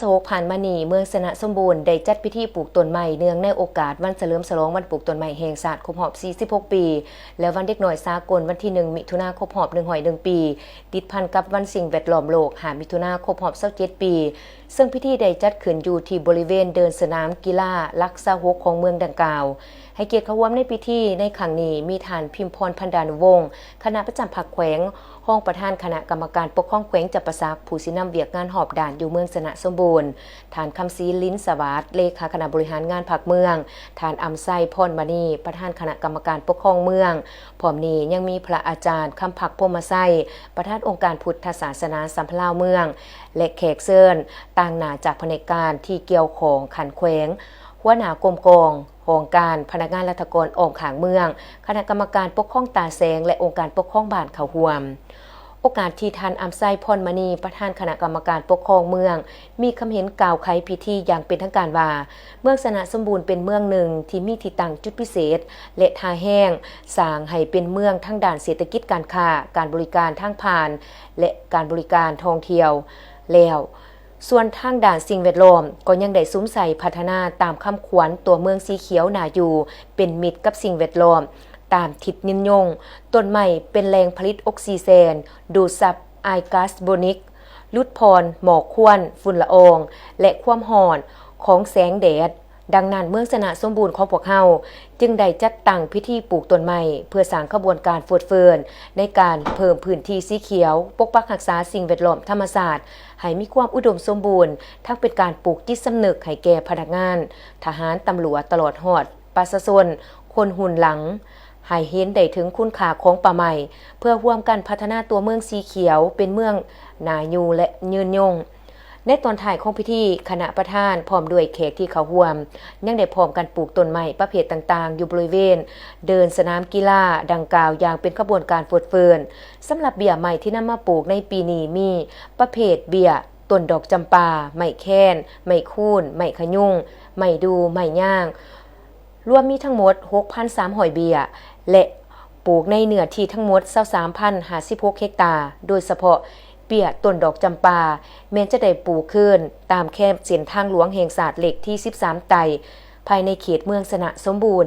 ສະຫົກ ຜ່ານມານີ້ ເມືອງຊະນະສົມບູນໄດ້ຈັດພິທີປູກຕົ້ນໄມ້ ເນື່ອງໃນໂອກາດວັນສະເຫຼີມສະຫຼອງວັນປູກຕົ້ນໄມ້ແຫ່ງຊາດຄົບຮອບ ສີ່ສິບຫົກ ປີ ແລະ ວັນເດັກນ້ອຍສາກົນ ວັນທີ ໜຶ່ງ ມິຖຸນາ ຄົບຮອບ ໜຶ່ງຮ້ອຍໜຶ່ງ ປີ, ຕິດພັນກັບວັນສິ່ງແວດລ້ອມໂລກ ຫ້າ ມິຖຸນາ ຄົບຮອບ ຊາວເຈັດ ປີ, ເຊິ່ງພິທີໄດ້ຈັດຂຶ້ນຢູ່ທີ່ບໍລິເວນເດີ່ນສະໜາມກິລາຫຼັກ ຊາວຫົກ ຂອງເມືອງດັ່ງກ່າວ. ໃຫ້ກຽດເຂົ້າຮ່ວມໃນພິທີໃນຄັ້ງນີ້ ມີທ່ານ ພິມພອນ ພັນດານຸວົງ ຄະນະປະຈຳພັກແຂວງ, ຮອງປະທານຄະນະກຳມະການປົກຄອງແຂວງຈຳປາສັກ, ຜູ້ຊີ້ນຳວຽກງານຮອບດ້ານຢູ່ເມືອງຊະນະສົມບູນ, ທ່ານ ຄຳສີ ລິນສະຫວາດ ເລຂາຄະນະບໍລິຫານງານພັກເມືອງ, ທ່ານ ອຳໄຊ ພອນມະນີ ປະທານຄະນະກຳມະການປົກຄອງເມືອງ. ພ້ອມນີ້ຍັງມີພະອາຈານ ຄຳພັກ ພົມມະໄຊ ປະທານອົງການພຸດທະສາສະໜາສຳພັນລາວເມືອງ ແລະ ແຂກເຊີນຕາງໜ້າຈາກພະແນກການທີ່ກ່ຽວຂ້ອງຂັ້ນແຂວງ, ຫົວໜ້າກົມກອງ, ຫ້ອງການ, ພະນັກງານລັດຖະກອນອ້ອມຂ້າງເມືອງ, ຄະນະກຳມະການປົກຄອງຕາແສງ ແລະ ອົງການປົກຄອງບ້ານເຂົ້າຮ່ວມ. ໂອກາດທີ່ທ່ານ ອຳໄຊ ພອນມະນີ ປະທານຄະນະກຳມະການປົກຄອງເມືອງ ມີຄຳເຫັນກ່າວໄຂພິທີຢ່າງເປັນທາງການວ່າ ເມືອງຊະນະສົມບູນເປັນເມືອງໜຶ່ງທີ່ມີທີ່ຕັ້ງຈຸດພິເສດ ແລະ ທ່າແຮງ, ສ້າງໃຫ້ເປັນເມືອງທາງດ້ານເສດຖະກິດການຄ້າ, ການບໍລິການທາງຜ່ານ ແລະ ການບໍລິການທ່ອງທ່ຽວແລ້ວ. ສ່ວນທາງດ້ານສິ່ງແວດລ້ອມກໍຍັງໄດ້ສຸມໃສ່ພັດທະນາຕາມຄຳຂວັນຕົວເມືອງສີຂຽວໜ້າຢູ່, ເປັນມິດກັບສິ່ງແວດລ້ອມ, ຕາມທິດຍືນຍົງ. ຕົ້ນໄມ້ເປັນແຫຼ່ງຜະລິດອົກຊີແຊນ, ດູດຊັບອາຍກາສໂບນິກ, ຫຼຸດຜ່ອນໝອກຄວັນ, ຝຸ່ນລະອອງ ແລະ ຄວາມຮ້ອນຂອງແສງແດດ. ດັ່ງນັ້ນ, ເມືອງຊະນະສົມບູນຂອງພວກເຮົາຈຶ່ງໄດ້ຈັດຕັ້ງພິທີປູກຕົ້ນໄມ້ ເພື່ອສ້າງຂະບວນການຟົດຟື້ນໃນການເພີ່ມພື້ນທີ່ສີຂຽວ, ປົກປັກຮັກສາສິ່ງແວດລ້ອມທຳມະຊາດໃຫ້ມີຄວາມອຸດົມສົມບູນ, ທັງເປັນການປູກຈິດສຳນຶກໃຫ້ແກ່ພະນັກງານ, ທະຫານ, ຕຳຫຼວດ, ຕະຫຼອດຮອດປະຊາຊົນຄົນຮຸ່ນຫຼັງ ໃຫ້ເຫັນໄດ້ເຖິງຄຸນຄ່າຂອງປ່າໄມ້, ເພື່ອຮ່ວມກັນພັດທະນາຕົວເມືອງສີຂຽວເປັນເມືອງໜ້າຢູ່ ແລະ ຍືນຍົງ. ໃນຕອນທ້າຍຂອງພິທີ, ຄະນະປະທານພ້ອມດ້ວຍແຂກທີ່ເຂົ້າຮ່ວມ ຍັງໄດ້ພ້ອມກັນປູກຕົ້ນໄມ້ປະເພດຕ່າງໆ ຢູ່ບໍລິເວນເດີ່ນສະໜາມກິລາດັ່ງກ່າວຢ່າງເປັນຂະບວນການຟົດຟື້ນ. ສຳລັບເບ້ຍໄມ້ທີ່ນຳມາປູກໃນປີນີ້ມີປະເພດເບ້ຍຕົ້ນດອກຈຳປາ, ໄມ້ແຄນ, ໄມ້ຄູນ, ໄມ້ຂະຍຸງ, ໄມ້ດູ່, ໄມ້ຍາງ, ລວມມີທັງໝົດ ຫົກພັນສາມຮ້ອຍ ເບ້ຍ ແລະ ປູກໃນເນື້ອທີ່ທັງໝົດ ຊາວສາມພັນຫ້າສິບຫົກ ເຮັກຕາ, ໂດຍສະເພາະເບ້ຍຕົ້ນດອກຈຳປາ ແມ່ນຈະໄດ້ປູກຄືນຕາມແຄມເສັ້ນທາງຫຼວງແຫ່ງຊາດເລກທີ ສິບສາມ ໃຕ້ ພາຍໃນເຂດເມືອງຊະນະສົມບູນ.